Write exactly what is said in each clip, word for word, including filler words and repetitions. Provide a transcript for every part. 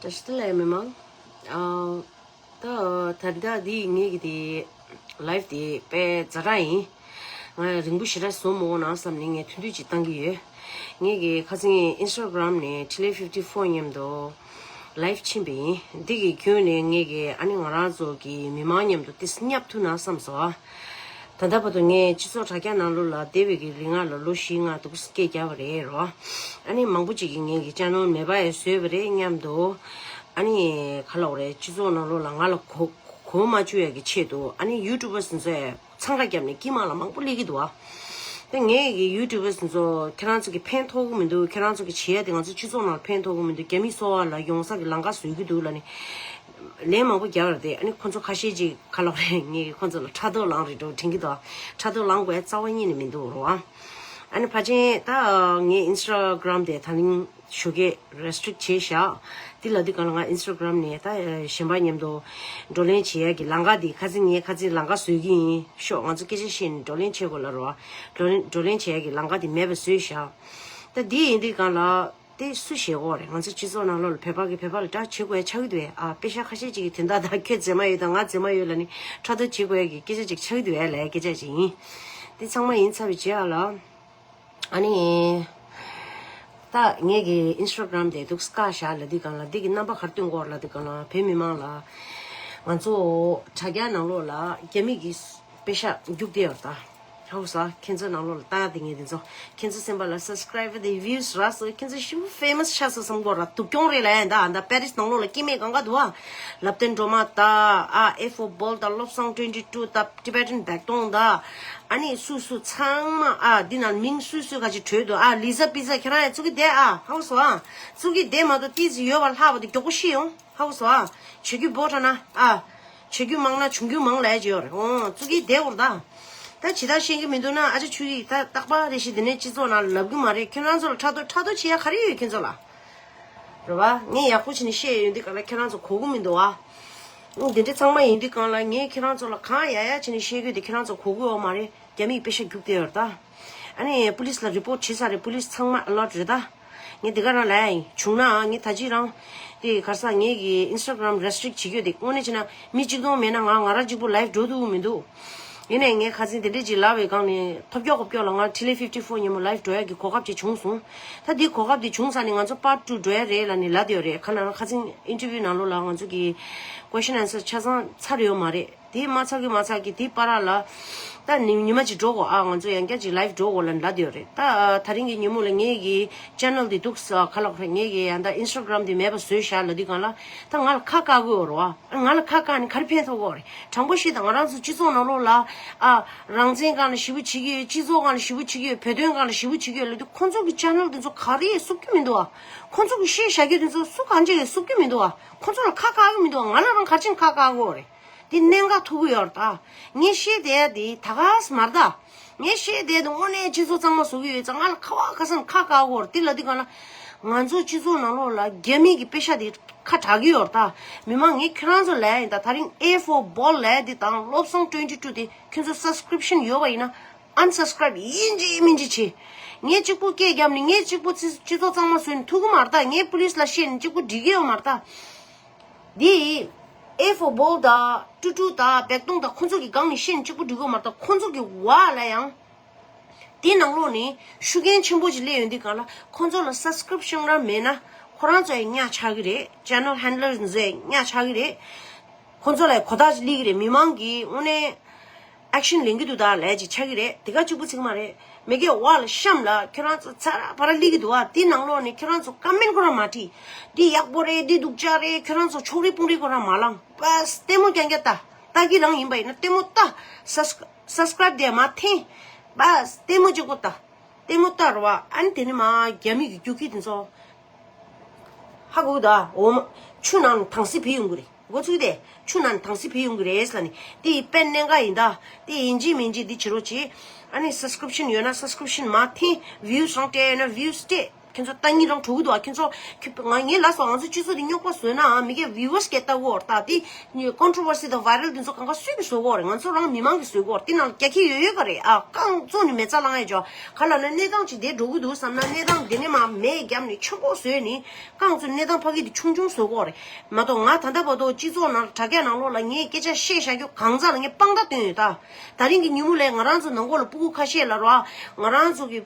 ཤི་ལ་མི་མང་། ཨ། ད་ད་ལྟ་འདི་ངེད་ཀྱི་དེ་ལའིབ་དེ་དཔེ་ཛ་དྲག་ཡིན། ང་རིང་པོ་ཞེ་དྲག་བཟོ་མི་འོང་ན་བསམ་ནས་ངས་ཐུང་ཐུང་ཅིག་བཏང་གི་ཡོད། ངེད་ཀྱི་ཁ་སང་ཨིན་སི་ཊ་གྷ་རམ་ནས་ཁྲི་ལེ་ཕིབ་ཊི་ཕོར་མཉམ་དུ་ལའིབ་ཕྱིན་པ་ཡིན། འདི་གི་བརྒྱུད་ནས་ངེད་ཀྱི་ཨ་ནི་ང་རང་ཚོ་གི་མི་མང་མཉམ་དུ་ཏིས་མཉམ་ཐུག་ན་བསམ་སོང་། ད་ལྟ་བར་དུ་ངས་སྤྱི་ཚོགས་དྲ་རྒྱ་ནང་ལོགས་ལ་བསྡད་པའི་གི་རིང་ང་ལ་ལོ་བཞི་ལྔ་འདུག་སྐད་རྒྱབ་པ་རེད་རོ། ཨ་ནི་མང་པོ་ཅིག་གིས་ངེད་ཀྱི་ཅེ་ནལ་མེད་པ་ཡང་བཟོས་པ་རེད་སྙམ་དུ། ཨ་ནི་ག་ལབ་དགོས་རེད། སྤྱི་ཚོགས་ནང་ལོགས་ལ་ང་ལ་གོ་གོ་མ་བཅུག་ཡ་གི་ཆེད་དུ་ཨ་ནི་ཡུ་ཊུབ་པར་ཚོས་འཚང་ཁ་བརྒྱབ་ནས་དཀྱིལ་མ་ལ་མང་པོ་སླེབས་ཀྱི་འདུག་ཨ། ད་ངས་ཀྱི་ཡུ་ཊུབ་པར་ཚོ་ཁྱེད་རང་ཚོ་གི་ཕན་ཐོགས་ཀྱི་མི་འདུག་ཁྱེད་རང་ཚོ་གི་བྱེད་ཡ་དེ་ང་ཚོ་སྤྱི་ཚོགས་ནང་ལ་ཕན་ཐོགས་ཀྱི་མི་འདུག་རྒྱ་མིའི་འཚོ་བ་ལ་ཡོང་ས་གི་ལམ་ཁ་བཟོས་ཀྱི་འདུག་ལབ་ནས་ལན་མང་པོ་རྒྱབ་པ་རེད་དེ། ཨ་ནི་ཁོ་ཚོ་ཁ་ཤས་ཅིག་ག་ལབ་དགོས་རེད། ངས་ཀྱི་ཁོ་ཚོ་ལ་ཕྲག་དོག་ལངས་རེད་འགྲོ་དྲན་གྱི་འདུག་ཕྲག་དོག་ལངས་དགོས་ཡ་རྩ་བ་ཉིད་ནས་མི་འདུག་རོ། ཨ་ནི་ཕལ་ཆེར་ད་ངས་ཨིན་སི་ཊ་གྷ་རམ་དེ་ད་ནི་ཞོགས་ཀས་རེ་སི་ཊི་རིག་བྱས་བཞག་དེ་ལ་དུས་གང་ལ་ང་ཨིན་སི་ཊ་གྷ་རམ་ནས་ད་གཞན་པ་མཉམ་དུ་བགྲོ་གླེང་བྱེད་ཡ་གི་ལམ་ཁ་དེ་ཁ་སང་ངས་ཁ་སང་ལམ་ཁ་བཟོས་ཀྱི་ཡིན། ཤོག་ང་ཚོ་སྐད་ཆ་བཤད་ནས་བགྲོ་གླེང་བྱེད་དགོས་ལབ་རོ། བགྲོ་གླེང་བགྲོ་གླེང་བྱེད་ཡ་གི་ལམ་ཁ་དེ་མེད་པ་བཟོས་བཞག་ད་དེ་ཡིན་དུས་གང་ལ་དེ་སུ་ཞེད་དགོས་རེད། ང་ཚོ་སྤྱི་ཚོགས་ནང་ལོགས་ལ་བོད་པ་གི་བོད་པ་ལ་དགྲ་བྱེད་དགོས་ཡ་ཆགས་ཀྱི་འདུག་ཨ། པེ་ཤ་ཁ་ཤས་ཅིག་གི་དོན་དག་དང་ཁྱོད་མཛེས་མ་ཡོད་དང་ང་མཛེས་མ་ཡོད་ལབ་ནས་ཕྲག་དོག་བྱེད་དགོས་ཡ་གི་སྐད་ཆ་ཅིག་ཆགས་ཀྱི་འདུག་ཨ་ལབ་ཡ་སྐད་ཆ་ཅིག་ཡིན། དེ་ཚང་མ་ཡིན་ཚར་བའི་རྗེས་ཨ་ལ། ཨ་ནི། ད་ངས་ཀྱི་ཨིན་སི་ཊ་གྷ་རམ་དེ་འདུག་བཀག་བཞག་ལབ་དུས་གང་ལ་འདི་གི་རྣམ་པ་ག་རེ་སྟོན་དགོས་ལབ་དུས་གང་ལ་བོད་མི་མང་ལ། ང་ཚོ་དྲ་རྒྱ་ནང་ལོགས་ལ་རྒྱ་མི་གི་པེ་ཤ་རྒྱུག་བསྡད་ཡོད་ད། ཧའུ་ས་ཁྱེད་ཚོའི་ནང་ལོགས་ལ་ལྟ་དེ་ངས་དེ་ཚོ་ཁྱེད་ཚོ་སེམས་པ་ལ་སབ་སི་ཀ་རའིབ་དེ་ཝིའུ་སི་རག་སོང་། ཁྱེད་ཚོ་ཞེ་པོ་ཕེ་མ་སི་ཆགས་སོང་བསམ་དགོས་ར། སྡུག་གྱོང་རེད་ལབ་ཡ་ད། ད་པེ་རི་སི་ནང་ལོགས་ལ་སྐྱེ་དམན་གང་ག་འདུག་ཨ། ལབ་སྟོན་སྒྲོལ་མ་ད་ཨ་ཨེ་ཕོར་བྷོལ་ད་བློ་བཟང་ཊུ་ཝེན་ཊི་ཊུ་ད་ཊི་བེ་ཊན་བེག་ཏོང་ད། ཨ་ནི་སུ་སུ་ཚང་མ་ཨ་འདི་ནང་མིང་སུ་སུ་ག་ཅིག་བྲོས་འདུག་ཨ། ལི་ཛ་པི་ཛ་ཁྱེད་རང་ཡང་བཙུགས་ཀྱི་བསྡད་ཨ། ཧ་གོ་སོང་ཨ། བཙུགས་ཀྱི་བསྡད་མ་གཏོགས་ཏིས་ཡོད་པ་ལྷག་པ་དེ་མགྱོགས་པོ་ཤི་ཡོང་། ཧ་གོ་སོང་ཨ། བྱེད་རྒྱུ་འབོར་ཕྲ་ན་ཨ། བྱེད་རྒྱུ་མང་ན་བྱུང་རྒྱུ་མང་ལས་ཀྱི་ཡོད་རེད། འོང་བཙུགས་ཀྱི་བསྡད་འོར་ད། ད་ཇི་ལྟར་ཤེས་ཀྱི་མི་འདུག་ན་ཨ་ཅག་ཆུ་ཡིས་ད་རྟག་པར་རེ་ཞིག་འདི་ནས་སྤྱི་ཚོགས་ནང་ལབ་གི་མ་རེད། ཁྱེད་རང་ཚོ་ལ་ཕྲག་དོག་ཕྲག་དོག་བྱེད་ཡ་ག་རེ་ཡོད་ཁྱེད་ཚོ་ལ། རེད་བ། ངས་ཡག་པོ་བྱས་ནས་བཤད་ཡོང་དུས་གང་ལ་ཁྱེད་རང་ཚོ་གོ་གི་མི་འདུག་ཨ། འདི་འདྲ་ཚང་མ་ཡིན་དུས་གང་ལ་ངས་ཁྱེད་རང་ཚོ་ལ་གང་ཡག་ཡག་བྱས་ནས་བཤད་གི་ཡོད་དེ་ཁྱེད་རང་ཚོ་གོ་གི་ཡོད་མ་རེད། རྒྱ་མིས་པེ་ཤ་རྒྱུག་བསྡད་ཡོད་རེད་ད། ཨ་ནི་པུ་ལིས་ལ་རི་པོར་ཊི་བྱས་ཚར་རེད། པུ་ལིས་ཚང་མ་ཨ་ལར་ཊི་རེད་ད། ངས་འདི་ག་རང་ལབ་ཡ་ཡིན། བྱུང་ནའང་ངས་ད་ཅི་རང་དེ་ག་རེ་ཟེར། ངས་ཀྱི་ཨིན་སི་ཊ་གྷ་རམ་རེ་སི་ཊི་རིག་བྱེད་ཀྱི་ཡོད་དེ། དངོས་གནས་བྱས་ན་མི་གཅིག་སྟོང་མེད་ན་ང་ང་རང་གཅིག་པུ་ལའིབ་འགྲོ་ཐུབ་ཀྱི་མི་འདུག་ཡིན་ནའི་ངས་ཁ་སང་དེ་འདྲ་ཅིག་ལབ་པའི་སྒང་ནས་ཐོབ་སྐྱོ་ཁོབ་སྐྱོ་ལ་ང་ཁྲི་ལེ་ཕིབ་ཊི་ཕོར་ཉིན་མོ་ལའིབ་འགྲོ་ཡ་གི་གོ་སྐབས་ཅིག་བྱུང་སོང་། ད་འདི་གོ་སྐབས་འདི་བྱུང་ཚར་ནས་ང་ཚོ་པཱར་ཊུ་འགྲོ་ཡ་རེད་ལབ་ནས་ལབ་བསྡད་ཡོད་རེད། ཁ་ན་ཁ་སང་ཨིན་ཊར་བིའུ་ནང་ལོགས་ལ་ང་ཚོ་གི་ཀོ་ཤན་ཨན་སར་ཆ་ཚང་ཚར་ཡོད་མ་རེད། དེ་མ་ཚར་གི་མ་ཚར་གི་དེ་བར་ལ་ད་ཉི་ཉི་མ་ཅིག་འགྲོ་དགོས་ཨ། ང་ཚོ་ཡང་བསྐྱར་ཅིག་ལའིབ་འགྲོ་དགོས་ལབ་ལབ་བསྡད་ཡོད་རེད། ད་ད་རིང་གི་ཉིན་མོ་ལ་ངའི་གི་ཅེ་ནལ་འདི་འདུག་ས་ཁ་ལག་རེད། ངའི་གི་ཡང་ད་ཨིན་སི་ཊ་གྷ་རམ་འདི་མེད་པ་བཟོས་བཞག་ལབ་དུས་གང་ལ་ད་ང་ལ་ཁ་བཀག་གི་ཡོད་རེད་བ། ང་ལ་ཁ་བཀག་ནས་ག་རེ་ཕན་ཐོགས་གི་ཡོད་རེད། དྲང་པོ་བཤད་ད་ང་རང་ཚོ་སྤྱི་ཚོགས་ནང་ལོགས་ལ་ཨ་རང་བཙན་སྒང་ལ་ཞེ་པོ་བྱེད་ཀྱི་ཡོད། སྤྱི་ཚོགས་སྒང་ལ་ཞེ་པོ་བྱེད་ཀྱི་ཡོད། བོད་དོན་སྒང་ལ་ཞེ་པོ་བྱེད་ཀྱི་ཡོད་ལབ་དུས་ཁོང་ཚོ་གི་ཅེ་ནལ་འདི་ཚོ་ག་རེ་ཡང་བསུབ་ཀྱི་མི་འདུག་ཨ། ཁོང་ཚོ་གི་བཤད་བཞག་རྒྱུ་འདི་ཚོ་སུ་གང་ཅིག་ཡང་བསུབ་ཀྱི་མི་འདུག་ཨ། ཁོང་ཚོ་ལ་ཁ་བཀག་གི་མི་འདུག་ཨ། ང་ལ་རང་ག་རེ་བྱས་ནས་ཁ་བཀག་གི་ཡོད་རེད། འདི་གནད་འགག་ཐུག་གི་ཡོད་རེད་ད། ངས་བཤད་བསྡད་ཡ་འདི་ད་ག་སེ་མ་རེད་ད། ངས་བཤད་བསྡད་ཡ་འདི་དངོས་གནས་སྤྱི་ཚོགས་གཙང་མ་བཟོ་གི་ཡོད་ཙང་ང་ལ་ཁ་བ་ཁ་སེམས་ཁ་བཀག་གི་ཡོད་རེད། འདི་ལབ་དུས་གང་ལ་ང་ཚོ་སྤྱི་ཚོགས་ནང་ལོགས་ལ་རྒྱ་མི་གི་པེ་ཤ་འདི་ཁ་གྲག་གི་ཡོད་རེད་ད། མི་མང་ངས་ཁྱེད་རང་ཚོ་ལབ་ཡ་ཡིན་ད། ད་རིང་ཨེ་ཕོར་བྷོལ་ལབ་ཡ་འདི་དང་བློ་བཟང་ཊུ་ཝེན་ཊི་ཊུ་དེ་ཁྱེད་ཚོ་སབ་སི་ཀི་རིབ་ཤན་ཡོད་པ་ཡིན་ན་ཨན་སབ་སི་ཀི་རའིབ་ཡིན་གཅིག་མིན་གཅིག་བྱེད། ངས་གཅིག་པུ་སྐད་བརྒྱབ་ནས་ངས་གཅིག་པུ་སྤྱི་སྤྱི་ཚོགས་གཙང་མ་བཟོས་ནས་ཐུབ་ཀྱི་མ་རེད་ད། ངས་པུ་ལིས་ལ་བཤད་ནས་གཅིག་པུ་འགྲིག་གི་ཡོད་མ་རེད་ད། འདི་ཨེ་ཕོར་བྷོལ་དང་ཊུ་ཊུ་དང་བེག་ཏོང་དང་ཁོང་ཚོ་གི་སྒང་ནས་བཤད་ནས་གཅིག་པུ་འགྲིག་གི་ཡོད་མ་རེད་ད། ཁོང་ཚོ་གི་བར་ལ་ཡང་དེའི་ནང་ལོགས་ནས་ཤུགས་རྐྱེན་ཆེན་པོ་ཅིག་སླེབས་ཡོང་དུས་གང་ལ་ཁོང་ཚོ་ལ་སབ་སི་ཀི་རིབ་ཤན་རང་མེད་ན་ཁོ་རང་ཚོ་ཡང་ཉག་ཆགས་ཀྱི་རེད། ཅེ་ནལ་ཧེན་ཌི་ལར་ཚོ་ཡང་ཉག་ཆགས་ཀྱི་རེད། ཁོང་ཚོ་ལ་གོ་བརྡ་ཅིག་སླེབས་ཀྱི་རེད། མི་མང་གིས་དངོས་གནས་ཨེག་ཤན་ལེན་གྱི་འདུག་ད་ལབ་ཅིག་ཆགས་ཀྱི་རེད། དེ་ག་གཅིག་པུ་ཚིག་མ་རེད། མི་སྒེར་བར་ལ་གཤམ་ལ་ཁྱོད་རང་ཚོ་ཚ་ར་བ་ར་སླེབས་ཀྱི་འདུག་ཨ། དེ་ནང་ལོགས་ནས་ཁྱོད་རང་ཚོ་ཀོ་མེན་ཊི་ཁོ་རང་མ་བྲིས། འདི་ཡག་པོ་རེད། འདི་སྡུག་ཅག་རེད། ཁྱོད་རང་ཚོ་ཕྱོགས་རིས་དཔུང་རིས་ཁོ་རང་མ་ལངས། པས་ལྟད་མོ་རྐྱང་རྐྱང་ལྟ། ལྟ་གི་རང་ཡིན་པ་ཡིན་ན་ལྟད་མོ་ལྟ། སབ་སབ་སི་ཀི་རའིབ་དེ་མ་འཐེན། པས་ལྟད་མོ་གཅིག་པོ་ལྟ། ལྟད་མོ་ལྟ་རོ་བ། ཨ་ནི་དེ་ནི་མ་རྒྱ་མི་གི་རྒྱུག་ཁྱི་དེ་ཚོ། ཧ་གོ་གི་འདུག་ཨ། འོ་མ། ཆུ་ནང་ནས་དྭངས་བསིལ་བུད་ཡོང་གི་རེད། འགོ་ཚུགས་ཏེ། ཆུ་ནང་ནས་དྭངས་བསིལ་བུད་ཡོང་གི་རེད་ཟེར་ལབ་ནས། དེ་ཡི་དཔེ་གནད་འགག་ཡིན་ད། དེ་ཡིན་གཅིག་མིན་གཅིག་འདི་བྱེད་རོགས་གྱིས། ཨ་ནི་སབ་སི་ཀི་རིབ་ཤན་ཡོད་ན་སབ་སི་ཀི་རིབ་ཤན་མ་འཐེན། ཝིའུ་སི་རང་སྤྲད་ཡོད་ན་ཝིའུ་སི་སྤྲད། ཁྱོད་ཚོ་ལྟ་ཉིན་རང་གྲོགས་འདུག་ཨ། ཁྱོད་ཚོ་ཁྱོད་ང་ངས་ལབ་སོང་། ང་ཚོ་སྤྱི་ཚོགས་འདི་རྙོག་པ་བཟོས་ན་ཨ། མི་སྒེར་viewers་སྐད་ལྟ་གོ་ད་དེ་controversy་དང་viral་འདི་ཚོ་གང་ག་སུས་ཀྱིས་བཟོ་གོ་རེད། ང་ཚོ་རང་མི་མང་གིས་བཟོ་གོ་རེད། དེ་ནང་རྒྱ་ཁྱི་ཡོད་ཡོད་ག་རེད་ཨ། རྐང་བཙུགས་ནས་མེ་བཙའ་ལང་ཡ་ཅོ་ག་ལ་ན། གནས་སྟངས་ཅིག་དེ་འགྲོ་གི་འདུག་བསམ་ན་གནས་སྟངས་དེ་ནས་མ་མེ་བརྒྱབ་ནས་ཆེན་པོ་བཟོས་ནས་རྐང་བཙུགས་གནས་སྟངས་ཕ་གི་དེ་ཆུང་ཆུང་བཟོ་གོ་རེད་མ་གཏོགས། ང་ད་ལྟ་བར་དུ་སྤྱི་ཚོགས་ནང་དྲ་རྒྱ་ནང་ལོགས་ལ་ངས་སྐད་ཆ་བཤད་བཞག་རྒྱུ་གང་ཟག་ལ་ངས་དཔང་རྟགས་སྟོན་ཡོད་ད། ད་རིང་གི་ཉིན་མོ་ལས་ང་རང་ཚོ་ནང་ཁོག་ལ་སྤུ་གུ་ཁ་ཤས་ལ་རོ་ཨ། ང་རང་ཚོ་གི་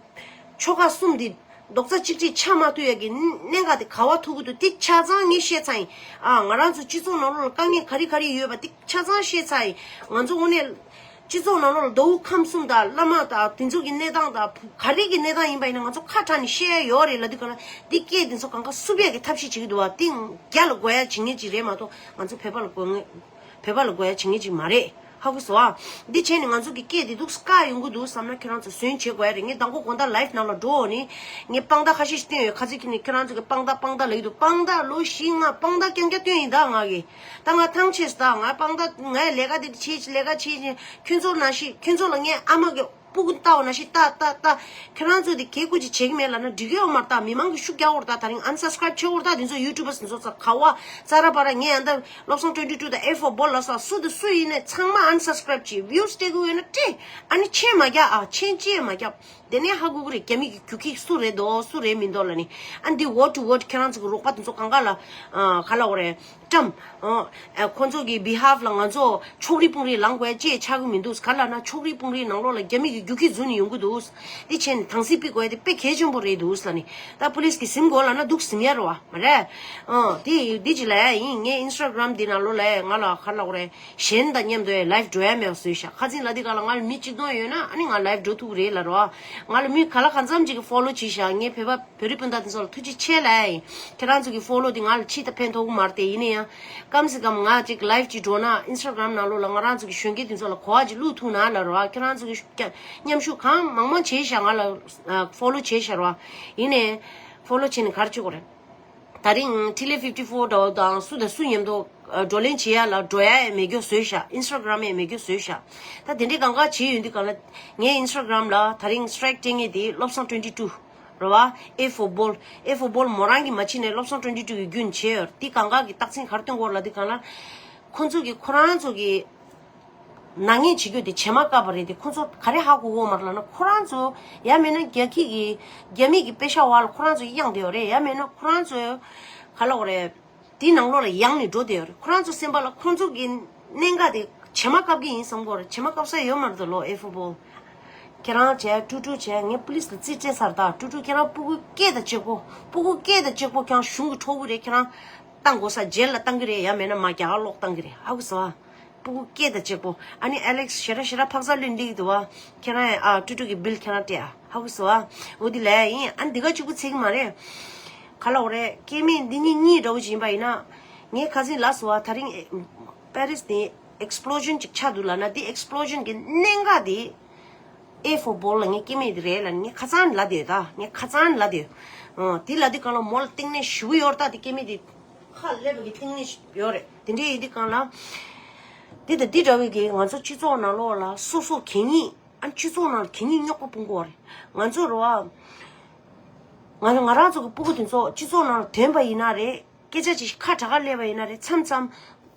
ཆོལ་ཁ་གསུམ་འདི་རྡོག་རྩ་གཅིག་སྒྲིལ་ཆགས་མ་ཐུབ་ཡ་གི་གནད་འགག་དེ་ག་བ་ཐུག་གི་འདུག་དེ་ཆ་ཚང་ངས་བཤད་ཚར་ཡིན་ཨ། ང་རང་ཚོ་སྤྱི་ཚོགས་ནང་ལོགས་ལ་དཀའ་ངལ་ག་རེ་ག་རེ་ཡོད་པ་དེ་ཆ་ཚང་བཤད་ཚར་ཡིན། ང་ཚོ་དངོས་གནས་སྤྱི་ཚོགས་ནང་ལོགས་ལ་མདོ་དབུས་ཁམས་གསུམ་དང་བླ་མ་དང་དེ་ཚོ་གི་གནས་སྟངས་དང་ག་རེ་གི་གནས་སྟངས་ཡིན་པ་ཡིན་ན་ང་ཚོ་ཁ་གྲགས་ནས་བཤད་ཡ་ཡོད་རེད་ལབ་དུས་ག་ལ་དེ་སྐད་དེ་ཚོ་གང་ག་བསུབ་ཡ་གི་ཐབས་ཤེས་བྱེད་ཀྱི་འདུག་བ། དེ་རྒྱ་ལ་དགོས་ཡ་བྱེད་མཁན་ཅིག་རེད་མ་གཏོགས་ང་ཚོ་བོད་པ་ལ་དགོས་ངེས། བོད་པ་ལ་དགོས་ཡ་བྱེད་མཁན་ཅིག་མ་རེད། ཧ་གོ་སོང་ཨ། འདི་བྱས་ནས་ང་ཚོ་གི་སྐད་འདི་འདུག་བཀག་ཡོང་གི་འདུག་བསམ་ན་ཁྱེད་རང་ཚོ་ཟོན་བྱེད་དགོས་ཡ་རེད། ངས་དང་པོ་དགོང་དག་live་ནང་ལ་འགྲོ་འོ་ནི་ངས་དཔང་རྟགས་ཁ་ཤས་ཤིག་བསྟན་ཡོད། ཁ་ཚིག་ཁྱེད་ནས་ཁྱེད་རང་ཚོ་གི་དཔང་རྟགས་དཔང་རྟགས་ལབ་ཀྱི་འདུག་དཔང་རྟགས་ལོ་བཞི་ལྔ་དཔང་རྟགས་རྐྱང་རྐྱང་བསྟན་ཡིན་ད་ང་གི། ད་ང་ཐང་ཆད་སོང་ད། ང་དཔང་རྟགས་ངས་ལས་ཀ་འདི་བྱེད་ལས་ཀ་བྱེད་བྱེད་ཁྱོད་ཚོ་ནང་བཞིན་ཁྱོད་ཚོ་ལ་ངས་ཨ་མ་གི་སྤུ་གུ་ལྟ་བ་ནང་བཞིན་ལྟ་ལྟ་ལྟ། ཁྱེད་རང་ཚོ་དེ་གས་སྐུ་ཅིག་བྱེད་ཀྱི་མེད་ལབ་ན་འགྲིག་གི་ཡོད་མ་རེད་ད། མི་མང་གིས་ཤུགས་རྒྱག་འོར་ད། ད་རིང་unsubscribe་བྱེད་འོར་ད། དེ་ཚོ་YouTubers་དེ་ཚོ་ཚ་ག་བ་ཙ་ར་པ་ར་ངས་ཨ་འདི་བློ་བཟང་twenty two་དང་A for Bold་ལ་སོགས་སུ་དང་སུ་ཡིན་ནས་ཚང་མ་unsubscribe་བྱེད། views་སྤྲད་གི་ཡོད་ན་སྤྲད། ཨ་ནི་མཆན་མ་རྒྱག་ཨ། མཆན་ཅི་ཡང་མ་རྒྱག་དེ་ནས་ཧ་གོ་གི་རེད། རྒྱ་མི་གི་རྒྱུག་ཁྱི་སུ་རེད་འདུག་སུ་རེད་མི་འདུག་ལབ་ནི། ཨ་འདི་word to word་ཁྱེད་རང་ཚོ་གི་རོགས་པ་དེ་ཚོ་གང་ག་ལ་ག་ལབ་དགོས་རེད། བཀྲམ། ཨ། ཁོ་ཚོ་གི་behalf་ལ་ང་ཚོ་ཕྱོགས་རིས་དཔུང་རིས་ལངས་དགོས་ཅེས་ཆགས་ཀྱི་མི་འདུག་ག་ལབ་ན་ཕྱོགས་རིས་དཔུང་རིས་ནང་ལོགས་ལ་རྒྱ་མི་གི་རྒྱུག་ཁྱི་འཛུལ་ནས་ཡོང་གི་འདུག་དེ་བྱས་ནས་དམ་སྲི་ཕུད་དགོས་དེ་དཔེ་གལ་ཆེན་པོ་རེད་འདུག་ལབ་ནི། ད་police་གིས་ཟིན་དགོས་ལབ་ན་འདུག་ཟིན་ཡ་རེད་བ། མ་རེད། ཨ། དེ་དེ་ཅི་ལབ་ཡ་ཡིན། ངས་Instagram་འདི་ནང་ལོགས་ལ་ང་ལ་ག་ལབ་དགོས་རེད། གཞན་དང་མཉམ་དུ་live་འགྲོ་ཡ་མེད་པ་བཟོས་ཤག་ཁ་སང་ལ་དེ་ག་ལ་ང་ལ་མི་གཅིག་སྟོང་ཡོད་ན་ཨ་ནི་ང་live་འགྲོ་ཐུབ་ཀྱི་རེད་ལབ་རོགས། ང་ལ་མི་ག་ལ་གང་འཚམ་ཅིག་གིས་follow་བྱས་ཤག་ངས་བོད་པ་བོད་རིགས་སྤུན་ཟླ་དེ་ཚོ་ལ་ཐུགས་རྗེ་ཆེ་ལབ་ཡ་ཡིན། ཁྱེད་རང་ཚོ་གི་follow་དེ་ང་ལ་ཅི་ཡང་ཕན་ཐོགས་ཀྱི་མ་རེད་དེ། ཡིན་ན་ཡང་གམ་སེ་གམ་ང་ཅིག་live་ཅིག་འགྲོ་ན་Instagram་ནང་ལོགས་ལ་ང་རང་ཚོ་གི་གཞོན་སྐྱེས་དེ་ཚོ་ལ་གོ་བ་ཅིག་བླུག་ཐུབ་ན་ལབ་རོགས། ཁྱེད་རང་ཚོ་གི་མཉམ་ཞུགས་གང་མང་མང་བྱས་ཤག་ང་ལ་follow་བྱས་ཤག་རོགས། ཡིན་ནའི་follow་བྱས་ནས་ག་རེ་བྱེད་དགོས་རེད། ད་རིང་ཊི་ལེ་ཕིབ་ཊི་ཕོར་འདྲ་བོ་དང་སུ་དང་སུ་མཉམ་དུ་ཨ་བགྲོ་གླེང་བྱེད་ཡ་ལ་འགྲོ་ཡ་ཡང་མེད་རྒྱུ་བཟོས་ཤག Instagram་ཡང་མེད་རྒྱུ་བཟོས་ཤག་ད་དེ་འདྲའི་གང་ག་བྱེད་ཡོང་དུས་གང་ལ་ངའི་Instagram་ལ་ད་རིང་strike་སྤྲད་མཁན་དེ་བློ་བཟང་twenty two་རེད་བ། A for Bold། A for Bold་མོ་རང་གིས་མ་བྱེད་ནས་བློ་བཟང་twenty two་གིས་རྒྱུན་བྱས་ཡོད། དེ་གང་ག་གི་རྟགས་མཚན་ག་རེ་སྟོན་གྱི་ཡོད་ལབ་དུས་གང་ལ་ཁོ་ཚོ་གི་ཁོ་རང་ཚོ་གི་ནག་ཉེས་བྱེད་རྒྱུ་དེ་བྱེ་མ་བཀབ་པ་རེད་དེ། ཁོ་ཚོ་ག་རེ་ཧ་གོ་གི་ཡོད་མ་རེད་ལབ་ན་ཁོ་རང་ཚོ་ཡང་མིན་ན་རྒྱ་ཁྱི་གི་རྒྱ་མི་གི་པེ་ཤ་བ་ལ་ཁོ་རང་ཚོ་གཡེང་བསྡད་ཡོད་རེད། ཡང་མིན་ན་ཁོ་རང་ཚོ་ག་ལབ་དགོས་རེད། དེའི་ནང་ལོགས་ལ་ཡང་ནས་འགྲོ་བསྡད་ཡོད་རེད། ཁོ་རང་ཚོ་སེམས་པ་ལ་ཁོ་ཚོ་གི་གནད་འགག་དེ་བྱེ་མ་བཀབ་ཀྱི་ཡིན་བསམ་གྱི་ཡོད་རེད། བྱེ་མ་བཀབ་ས་ཡོད་མ་རེད་ད་ལོ། A for Bold་ཁྱེད་རང་བྱས། ཀྲུ་ཀྲུ་བྱས། ངས་པུ་ལིས་ལ་རྩིས་སྤྲད་ཚར། ད་ཀྲུ་ཀྲུ་ཁྱེད་རང་སྤུ་གུ་སྐད་དང་གཅིག་པོ། སྤུ་གུ་སྐད་དང་གཅིག་པོ་ཁྱེད་རང་གཞུང་གི་ཁྲོ་གི་རེད། ཁྱེད་རང་བཏང་དགོས་ས་ཇེལ་ལ་བཏང་གི་རེད། ཡང་མེད་ན་མ་རྒྱ་གར་ལོག་བཏང་གི་རེད། ཧ་གོ་སོང་ཨ། སྤུ་གུ་སྐད་དང་གཅིག་པོ། ཨ་ནི་ཨ་ལེགས་ཞེ་དྲག་ཞེ་དྲག་འཕག་འཚག་ལེན་འགྲིག་གི་འདུག་བ། ཁྱེད་རང་ཨ་ཀྲུ་ཀྲུ་གི་བིལ་ཁྱེད་རང་སྤྲད་ཨ། ཧ་གོ་སོང་ཨ། འོ་དེ་ལས་ཡིན། ཨ་ནི་འདི་ག་གཅིག་པུ་ཚད་ཀྱི་མ་རེད། ག་ལབ་དགོས་རེད། སྐྱེ་དམན་འདི་གཉིས་གཉིས་འདྲ་བོ་ཅིག་ཡིན་པ་ཡིན་ན། ངས་ཁ་སང་ལབ་སོང་བ། ད་རིང་པེ་རིས་དེ་explosion་ཅིག་ཆགས་འདུག་ལབ་ན་དེ་explosion་གི་གནད་འགག་དེ་A for Bold་ལ་ངའི་སྐྱེ་དམན་དེ་རེད་ལབ་ནས་ངས་ཁ་སང་ལབ་བསྡད་ཡོད། ད་ངས་ཁ་སང་ལབ་བསྡད་ཡོད། ཨོ་དེ་ལབ་དུས་གང་ལ་མོ་ལ་གཏིང་ནས་ཞེ་པོ་ཡོད་རེད། ད་དེ་སྐྱེ་དམན་དེ་ཁ་སླེབས་པ་གི་གཏིང་ནས་ཡོད་རེད། དེ་འདྲ་ཡིན་དུས་གང་ལ། འདི་དང་འདི་འདྲ་བའི་གི་ང་ཚོ་སྤྱི་ཚོགས་ནང་ལོགས་ལ་སོ་སོ་གད་སྙིགས། ཨ་སྤྱི་ཚོགས་ནང་ལ་གད་སྙིགས་རྙོག་པ་སྤུངས་གི་ཡོད་རེད། ང་ཚོ་རེད་བ། ང་ང་རང་ཚོ་གི་སྤུ་གུ་དེ་ཚོ་སྤྱི་ཚོགས་ནང་ལ་ཐོན་པ་ཡིན་ན་རེད། སྐད་ཆ་ཅིག་ཁ་གྲགས་ཁ་སླེབས་པ་ཡིན་ན་རེད། མཚམས་མཚམས་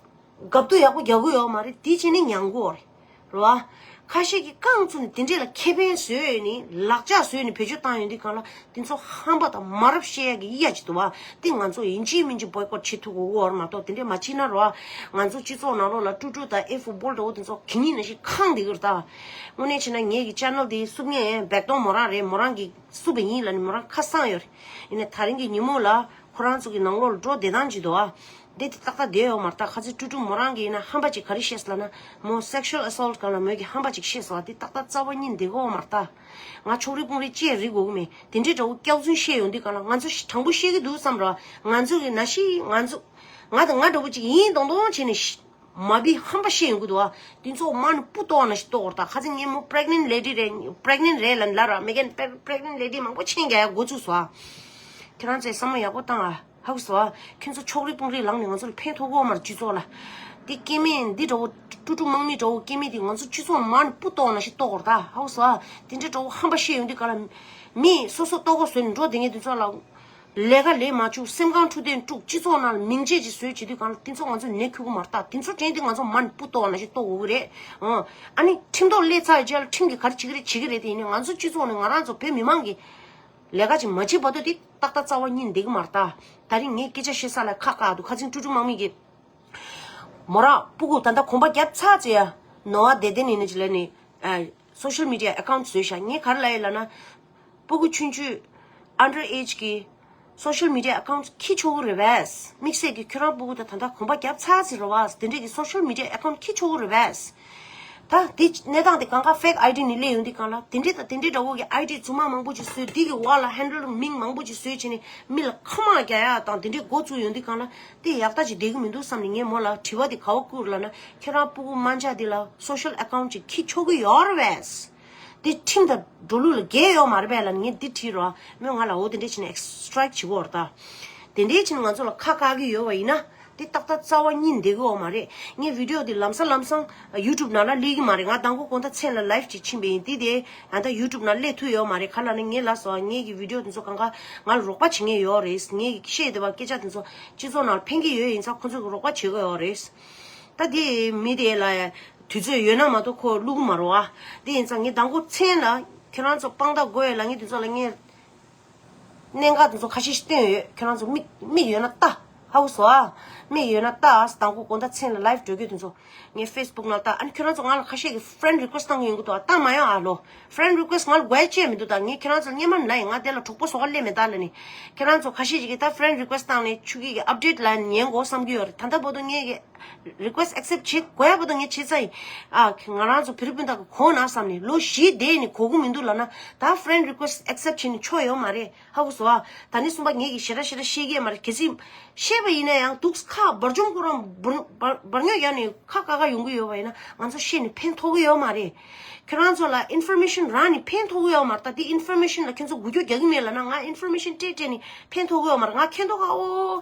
རྒབ་རྡུང་ཡག་པོ་རྒྱག་གི་ཡོད་མ་རེད། དེ་བྱས་ནས་མྱང་གི་ཡོད་རེད། རེད་བ། ཁ་ཤས་ཀྱིས་རྐང་བཙུགས་ནས་དེ་འདྲས་ལ་ཁེ་ཕན་བཟོས་ནས་ལག་ལྕགས་བཟོས་ནས་བེད་སྤྱོད་བཏང་ཡོང་དུས་གང་ལ་དེ་ཚོ་ཧམ་པ་དང་མ་རབས་བཤད་ཡ་གི་ཡ་ཅིག་འདུག་བ། དེ་ང་ཚོ་ཡིན་གཅིག་མིན་གཅིག་boycott་བྱེད་ཐུབ་ཀྱི་ཡོད་རེད་མ་གཏོགས་དེ་འདྲས་མ་བྱས་ན་རེད་བ། ང་ཚོ་སྤྱི་ཚོགས་ནང་ལོགས་ལ་ཀྲུ་ཀྲུ་དང་A for Bold་འདྲ་བོ་དེ་ཚོ་གད་སྙིགས་ནང་བཞིན་ཁེངས་བསྡད་ཀྱི་རེད་ད། དངོས་གནས་བྱས་ན་ངེད་ཀྱི་channel་དེ་བསུབ་མཁན་བེག་ཏོང་མོ་རང་རེད། མོ་རང་གིས་བསུབ་པ་ཡིན་ལབ་ནས་མོ་རང་ཁ་གསང་ཡོད་རེད། ཡིན་ནའི་ད་རིང་གི་ཉིན་མོ་ལ་ཁོ་རང་ཚོ་གི་ནང་ལོགས་ལ་འགྲོ་བསྡད་སྟངས་ཅིག་འདུག་ཨ། འདི་དེ་ཏག་ཏག་བསྡད་ཡོད་མ་རེད་ད། ཁ་སང་ཀྲུ་ཀྲུ་མོ་རང་གིས་ཡིན་ན་ཧམ་པ་ཅིག་ག་རེ་བཤད་སོང་ལབ་ན་མོ་sexual assault་གང་ལ་མོས་ཀྱི་ཧམ་པ་ཅིག་བཤད་སོང་བ། འདི་ཏག་ཏག་རྩ་བ་ཉིད་བསྡད་ཀྱི་ཡོད་མ་རེད་ད། ང་ཕྱོགས་རིས་དཔུང་རིས་ཅི་ཡང་རིག་དགོས་ཀྱི་མེད། དེ་འདྲའི་འདྲ་བོ་སྐྱག་རྫུན་བཤད་ཡོང་དུས་གང་ལ་ང་ཚོ་དྲང་པོ་བཤད་ཀྱི་འདུག་བསམ་ར། ང་ཚོ་གི་ན་ཤི་ང་ཚོ་ང་དང་ང་འདྲ་བོ་ཅིག་ཡིན་མདོག་མདོག་བྱས་ནས་མ་བི་ཧམ་པ་བཤད་ཡོང་གི་འདུག་ཨ། དེ་ཚོ་མ་ནི་སྤུ་ཏོག་ན་ཞིག་ཏོག་ད་ཁ་ཚིག་ངས་མོ་pregnant lady་རེད། pregnant་རེད་ལབ་ལབ་ར། མི་རྒན་pregnant lady་མང་པོ་མཆན་རྒྱག་ཡ་འགོ་བཙུགས་སོང་ཨ། ཁྱེད་རང་ཚོས་བསམ་བློ་ཡག་པོ་བཏང་ཨ། ཧ་གོ་སོང་ཨ། ཁྱོད་ཚོ་ཕྱོགས་རིས་དཔུང་རིས་ལངས་ནས་ང་ཚོ་ལ་ཕན་ཐོགས་ཀྱི་ཡོད་མ་རེད་སྤྱི་ཚོགས་ལ། འདི་སྐྱེ་དམན་འདི་འདྲ་བོ་ཀྲུ་ཀྲུ་མང་མི་འདྲ་བོ་སྐྱེ་དམན་འདི་ང་ཚོ་སྤྱི་ཚོགས་མ་ནི་སྤུ་ཏོག་ནང་བཞིན་ལྟོགས་གོ་ར་ད། ཧའུ་སོ་ཨ། དེ་འདྲའི་འདྲ་བོ་ཧམ་པ་བཤད་ཡོང་དུས་ག་ལ། མི་སོ་སོ་ལྟོགས་གོ་བཟོས་ནས་འགྲོ་དེ་ངས་དེ་ཚོ་ལ་ལས་ཀ་ལས་མ་བཅུག་སེམས་ཁམས་འཕྲོད་བསྟེན་དཀྲུག་སྤྱི་ཚོགས་ནང་ལ་མིང་ཆད་ཅིག་བཟོས་བྱེད་དུས་ག་ལ་དེ་ཚོ་ང་ཚོ་ནད་ཁུལ་གོ་མ་རེད་ད། དེ་ཚོ་དྲན་དུས་ང་ཚོ་མ་ནི་སྤུ་ཏོག་ནང་བཞིན་ལྟོགས་གོ་གི་རེད། ཨ་ནི་ཁྲིམས་ཐོག་སླེབས་ཚར་རྗེས་ལ་ཁྲིམས་ཀྱིས་ག་རེ་བྱེད་ཀྱི་རེད་བྱེད་ཀྱི་རེད་དེ་ཡིན་ནའི་ང་ཚོ་སྤྱི་ཚོགས་ནས་ང་རང་ཚོ་བོད་མི་མང་གིས་ལས་ཀ་ཅིག་མ་བྱེད་བར་དུ་དེ་ཏག་ཏག་རྩ་བ་ཉིད་བསྡད་ཀྱི་མ་རེད་ད། ད་རིང་ངས་སྐད་ཆ་བཤད་ས་ལ་ཁག་ཁག་འདུག་ཁ་སང་ཀྲུ་ཀྲུ་དམག་མི་གིས་མོ་རང་སྤུ་གུ་ད་ལྟ་གོམ་པ་བརྒྱབ་ཚར་ཚེ་ཡ་ནོ་ཨ་བདེ་བདེ་ནི་ནི་ཅི་ལ་ནི་སོ་ཤལ་མི་ཌི་ཡ་ཨེ་ཁའུན་ཊི་བཟོས་ཤག་ངས་ག་རེ་ལབ་ཡོད་ལབ་ན། སྤུ་གུ་ཆུང་ཆུང་ཨན་ཌར་ཨེཇ་གི་སོ་ཤལ་མི་ཌི་ཡ་ཨེ་ཁའུན་ཊི་འཁྱེར་ཆོག་གི་རེད་པས། དམིགས་བསལ་གྱི་ཁྱོད་རང་སྤུ་གུ་དང་ད་ལྟ་གོམ་པ་བརྒྱབ་ཚར་ཟིན་རེད་པས། དེ་འདྲས་ཀྱི་སོ་ཤལ་མི་ཌི་ཡ་ཨེ་ཁའུན་ཊི་འཁྱེར་ཆོག་གི་རེད་པས། ད་དེ་གནས་སྟངས་དེ་གང་ག་ཕེག་ཨའི་ཌི་ནས་སླེབས་ཡོང་དུས་གང་ལ་དེ་འདྲས་དང་དེ་འདྲས་འདྲ་བོ་གི་ཨའི་ཌི་རྫུན་མ་མང་པོ་ཅིག་བཟོས་དེ་གི་འོག་ལ་ཧན་ཌལ་མིང་མང་པོ་ཅིག་བཟོས་བྱས་ནས་མི་ལ་ཁ་མ་རྒྱག་ཡ་དང་དེ་འདྲས་འགོ་བཙུགས་ཡོང་དུས་གང་ལ་དེ་ཡག་ལྟ་ཅིག་བསྡད་གི་མི་འདུག་བསམ་ནས་ངས་མོ་ལ་དྲི་བ་དེ་ག་བ་བསྐུར་ལབ་ན། ཁྱེད་རང་སྤུ་གུ་དམར་འབྱར་དེ་ལ་སོ་ཤལ་ཨེ་ཁའུན་ཊི་ཅིག་འཁྱེར་ཆོག་གི་ཡོད་རེད་པས། དེ་ཁྲིམས་དང་འགྲོ་ལུགས་ལ་འགལ་ཡོད་མ་རེད་པས་ལབ་ནས་ངས་འདི་བྲིས་རོགས། མོས་ང་ལ་འོ་དེ་འདྲས་བྱས་ནས་སི་ཊི་རའིག་བྱེད་ཀྱི་ཡོད་རེད་ད། དེ་འདྲས་བྱས་ནས་ང་ཚོ་ལ་ཁ་བཀག་གི་ཡོད་པ་ཡིན་ན་དེ་ཏག་ཏག་རྩ་བ་ཉིད་བསྡད་ཀྱི་ཡོད་མ་རེད། ངས་བི་ཌི་ཡོ་དེ་ལམ་སང་ལམ་སང་ཡུ་ཊུབ་ནང་ལ་སླེབས་ཀྱི་མ་རེད། ང་མདང་དགོང་དགོང་དག་མཚན་ལ་ལའིབ་ཅིག་ཕྱིན་པ་ཡིན། དེ་དེ་ཡང་ད་ཡུ་ཊུབ་ནང་སླེབས་ཐུབ་ཡོད་མ་རེད། ག་ལབ་ན་ངས་ལབ་སོང་ངས་ཀྱི་བི་ཌི་ཡོ་དེ་ཚོ་གང་ག་ང་ལ་རོགས་པ་བྱེད་མཁན་ཡོད་རེད། ངས་ཀྱི་བཤད་བསྡད་པ་སྐད་ཆ་དེ་ཚོ་སྤྱི་ཚོགས་ནང་ལ་ཕན་གྱི་ཡོད་ཡིན་ཙང་ཁོ་ཚོ་གི་རོགས་པ་བྱེད་དགོས་ཡོད་རེད། ད་དེ་མི་དེ་ལ་དུས་ཚོད་ཡོད་ན་མ་གཏོགས་ཁོ་བླུག་གི་མ་རེད་པ། དེ་ཡིན་ཙང་ངས་མདང་དགོང་མཚན་ལ་ཁྱེད་རང་ཚོ་དཔང་རྟགས་དགོས་ཡོད་ལབ་ངས་དེ་ཚོ་ལ་ངས་གནད་འགག་དེ་ཚོ་ཁ་ཤས་ཤིག་བཏོན་ཡོད། ཁྱེད་རང་ཚོ་མིག་མིག་ཡོད་ན་ལྟ། ཧ་གོ་སོང་ཨ། མིག་ཡོད་ན་ལྟ་ཨ། མདང་དགོང་དགོང་དག་མཚན་ལ་ལའིབ་འགྲོ་རྒྱུ་དེ་ཚོ་ངས་ཕེ་སི་བུག་ནང་ལྟ། ཨ་ནི་ཁྱེད་རང་ཚོ་ང་ལ་ཁ་ཤས་ཀྱིས་ཕེ་རེན་ཌི་རི་ཀུ་ཨེ་སི་ཊི་བཏང་གི་ཡོང་གི་འདུག་ཨ། བཏང་མ་ཡོང་ཨ་ལོ། ཕེ་རེན་ཌི་རི་ཀུ་ཨེ་སི་ཊི་ང་ལ་དགོས་ཡ་ཅི་ཡང་མི་འདུག་ད་ངས་ཁྱེད་རང་ཚོ་ལ་སྔོན་མ་ནས་ལབ་ཡིན། ང་དེ་ལ་གྲོགས་པོ་བཟོ་ག་སླེབས་མེད་ད་ལབ་ནས། ཁྱེད་རང་ཚོ་ཁ་ཤས་ཅིག་གིས་ད་ཕེ་རེན་ཌི་རི་ཀུ་ཨེ་སི་ཊི་བཏང་ནས་ཆུ་སྐྱིད་ཀྱི་ཨབ་ཌེཊ་ལ་ཉན་དགོས་བསམ་གྱི་ཡོད་རེད། ད་ལྟ་བར་དུ་ངས་ཀྱི་རི་ཀུ་ཨེ་སི་ཊི་ཨེག་སེབ་བྱེད་དགོས་ཡ་བར་དུ་ངས་བྱས་ཚར་ཡིན། ཨ་ང་རང་ཚོ་བོད་རིགས་སྤུན་ཟླ་གི་གོ་ན་བསམ་ནས་ལོ་བཞི་བསྡད་ནས་གོ་གི་མི་འདུག་ལབ་ན་ད་ཕེ་རེན་ཌི་རི་ཀུ་ཨེ་སི་ཊི་ཨེག་སེབ་བྱས་ནས་ཆོ་ཡོད་མ་རེད། ཧ་གོ་སོང་ཨ། ད་ནི་གསུམ་པ་ངས་ཀྱི་ཞེ་དྲག་ཞེ་དྲག་ཤེས་ཀྱི་ཡོད་མ་རེད། གལ་སྲིད་ཤེས་པ་ཡིན་ན་ཡང་འདུག་ཁ་འབར་འཇོམས་ཁོ་རང་འབར་འབར་འབར་ཉོག་ཡག་ནས་ཁ་བཀག་ག་ཡོང་གི་ཡོད་པ་ཡིན་ན་ང་ཚོ་ཤེས་ནས་ཕན་ཐོགས་ཀྱི་ཡོད་མ་རེད། ཁྱེད་རང་ཚོ་ལ་ཨིན་ཕོར་མེ་ཤན་རག་ནས་ཕན་ཐོགས་ཀྱི་ཡོད་མ་རེད། ད་དེ་ཨིན་ཕོར་མེ་ཤན་ལ་ཁྱེད་ཚོ་འགུལ་སྐྱོད་རྒྱག་གི་མེད་ལབ་ན་ང་ཨིན་ཕོར་མེ་ཤན་སྤྲད་སྤྲད་ནས་ཕན་ཐོགས་ཀྱི་ཡོད་མ་རེད། ང་ཁེ་མདོག་ཁ་པོ་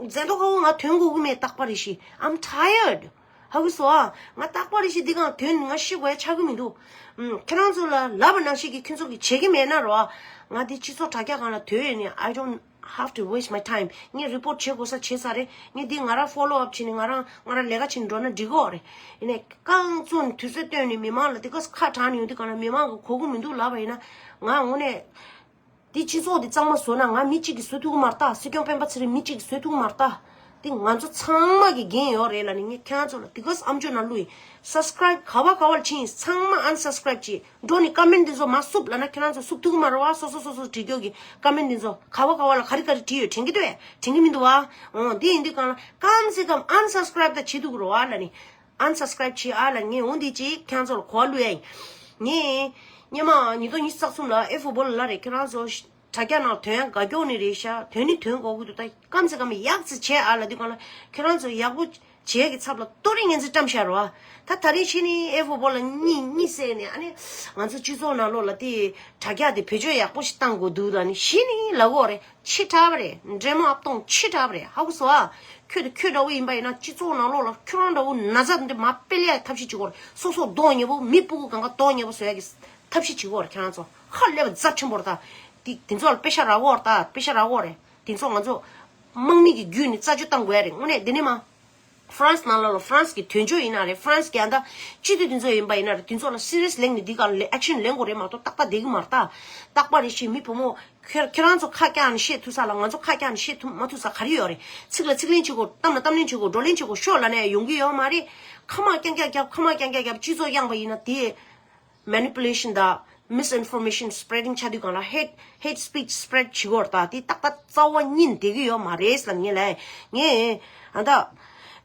མཛེས་མདོག་ཁ་པོ་ང་དོན་གོ་གི་མེད། རྟག་པར་རེ་ཞིག I'm tired. ཧ་གོ་སོང་ཨ། ང་རྟག་པར་རེ་ཞིག་འདི་གང་དོན་ང་ཤི་དགོས་ཡ་ཆགས་ཀྱི་མི་འདུག་ཨུམ། ཁྱེད་རང་ཚོ་ལ་ལབ་པ་ནང་བཞིན་གྱི་ཁྱེད་ཚོ་གིས་བྱེད་ཀྱི་མེད་ན་རོ། ང་འདི་སྤྱི་ཚོགས་དྲ་རྒྱ་སྒང་ལ་དོན་ཡོད་ནི། I don't have to waste my time. ངས་རི་པོར་ཊི་བྱེད་དགོས་ས་བྱས་ཚར་རེད། ངས་འདི་ང་རང་ཕོ་ལོ་ཨབ་བྱས་ནས་ང་རང་ང་རང་ལས་ཀ་བྱས་ནས་འགྲོ་ན་འགྲིག་གི་རེད། ཡིན་ནའི་རྐང་བཙུགས་ནས་དུས་ཚོད་བཏོན་ནས་མི་མང་ལ་འདི་ག་ཁ་གྲགས་ནས་ཡོང་དུས་གང་ལ་མི་མང་གིས་གོ་གི་མི་འདུག་ལབ་པ་ཡིན་ན་ང་དངོས་གནས། འདི་སྤྱི་ཚོགས་འདི་གཙང་མ་བཟོ་ན་ང་མི་གཅིག་གིས་བཟོ་ཐུབ་ཀྱི་མ་རེད་ད། སྲིད་སྐྱོང་སྤེན་པ་ཚེ་རིང་མི་གཅིག་གིས་བཟོ་ཐུབ་ཀྱི་མ་རེད་ད། འདི་ང་ཚོ་ཚང་མ་གི་འགན་ཡོད་རེད་ལབ་ནས་ངས་ཁྱེད་རང་ཚོ་ལ་འདི་ག་ཨམ་ཅོག་ནང་བླུགས་ཡིན། སབ་སི་ཀ་རའིབ་ག་བ་ག་བ་ལ་བྱིན་ཡིན། ཚང་མ་ཨན་སབ་སི་ཀ་རའིབ་བྱེད། འགྲོ་ནས་ཀོ་མེན་ཊི་འདི་ཚོ་མ་བསུབ་ལབ་ན་ཁྱེད་རང་ཚོ་བསུབ་ཐུབ་ཀྱི་མ་རེད་བ། སོ་སོ་སོ་སོ་བྲིས་རྒྱུ་གི་ཀོ་མེན་ཊི་འདི་ཚོ་ག་བ་ག་བ་ལ་ག་རེ་ག་རེ་བྲིས་ཡོད་དྲན་གྱི་འདུག་གས། དྲན་གྱི་མི་འདུག་བ། འོ་འདི་ཡིན་དུས་གང་ལ་ཀམ་སེ་ཀམ་ཨན་སབ་སི་ཀ་རའིབ་ད་བྱེད་ཐུབ་ཀྱི་རེད་བ་ལབ་ནས། ཨན་སབ་སི་ཀ་རའིབ་བྱེད་ཨ་ལ། ངས་འོ་འདི་ཅིག་ཁྱེད་ཚོ་ལ་གོ་བ་བླུག་ཡ་ཡིན། ངས་སྔོན་མ་ཉིས་སྟོང་ཉི་ཤུ་རྩ་གསུམ་ལ་ཨེ་ཧྥུ་བོ་ལ་ལ་རེད། ཁྱེད་རང་ཚོ་དྲ་རྒྱ་ནང་དོན་ཡག་དགའ་སྐྱོ་ནི་རེད་ཤག་དོན་ནི་དོན་གོ་གི་འདུག་ད་ཀམ་སེ་ཀམ་ཡག་ཙི་བྱེད་ཨ་ལ། དུས་གང་ལ་ཁྱེད་རང་ཚོ་ཡག་པོ་བྱེད་ཀྱི་ཚབ་ལ་ལྟོ་རིགས་ངན་ཚིག་བཀྲམ་བཞག་རོགས་ཨ། ད་ད་རེས་ཕྱི་ནི་ཨེ་ཧྥུ་བོ་ལ་གཉིད་གཉིད་སད་ནས་ཨ་ནི་ང་ཚོ་སྤྱི་ཚོགས་ནང་ལོགས་ལ་དེ་དྲ་རྒྱ་དེ་བེད་སྤྱོད་ཡག་པོ་ཞིག་བཏང་དགོས་འདུག་ད་ནི་ཕྱི་ནི་ལ་གོ་རེད། ཕྱི་དྲགས་པ་རེད། འདྲེ་མོ་ཨབ་སྟོང་ཕྱི་དྲགས་པ་རེད། ཧ་གོ་སོང་ཨ། ཁྱོད་དང་ཁྱོད་འདྲ་བོ་ཡིན་པ་ཡིན་ན་སྤྱི་ཚོགས་ནང་ལོགས་ལ་ཁྱོད་རང་འདྲ་བོ་ན་ཚ་འདི་མ་སྤེལ་ཡ་ཐབས་ཤེས་བྱེད་དགོས་རེད། སོ་སོ་མདོག་ཉེས་པོ་མི་སྤུ་གུ་གང་ག་མདོག་ཉེས་པོ་བཟོ་ཡ་གི་ཐབས་ཤེས་བྱེད་དགོས་རེད། ཁྱེད་རང་ཚོ་ཧ་ལས་པ་རྫབ་ཆེན་པོ་རེད་ད། དེ་དེ་ཚོ་ལ་པེ་ཤ་རག་གོ་རེད་ད། པེ་ཤ་རག་གོ་རེད། དེ་ཚོ་ང་ཚོ་དམག་མི་གི་བརྒྱུད་ནས་རྩ་ཆོད་བཏང་དགོས་ཡ་རེད། དངོས་གནས་དེ་ནས་མ། ཧྥ་རན་སི་ནང་ལ་ལ་ཧྥ་རན་སི་གི་དོན་གཅོད་ཡིན་ན་རེད། ཧྥ་རན་སི་གི་ཨ་ད་སྤྱི་འཐུས་དེ་ཚོ་ཡིན་པ་ཡིན་ན་རེད། དེ་ཚོ་ལ་སི་རི་ཡས་ལེན་ནས་འདི་ག་ལ་ཨེག་ཤན་ལེན་དགོས་རེད་མ་གཏོགས་ཏག་ཏག་བསྡད་གི་མ་རེད་ད། རྟག་པ་རེ་ཞིག་མི་བུ་མོ་ཁྱེད་ཁྱེད་རང་ཚོ་ཁ་བཀྱག་ནས་བཤད་ཐུབ་ས་ལ་ང་ཚོ་ཁ་བཀྱག་ནས་བཤད་ཐུབ་མ་ཐུབ་ས་ག་རེ་ཡོད་རེད། ཚིག་ལ་ཚིག་ལན་བྱེད་དགོས། གཏམ་ལ་གཏམ་ལན་བྱེད་དགོས། བགྲོ་གླེང་བྱེད་དགོས། ཤོག་ལབ་ན་ཡང་ཡོང་གི་ཡོད་མ་རེད། ཁ་མ་རྐྱང་རྐྱང་རྒྱབ། ཁ་མ་རྐྱང་རྐྱང་རྒྱབ། སྤྱི་ཚོགས་གཡེང་པ་ཡིན་ན་དེ་manipulation་དང་misinformation spreading་ཆགས་དུས་གང་ལ་hate hate speech spread་བྱེད་དགོས་རེད་ད། དེ་ཏག་ཏག་རྩ་བ་ཉིད་བསྡད་གི་ཡོད་མ་རེད་ལབ་ངས་ལབ། ངས་ཨ་ད་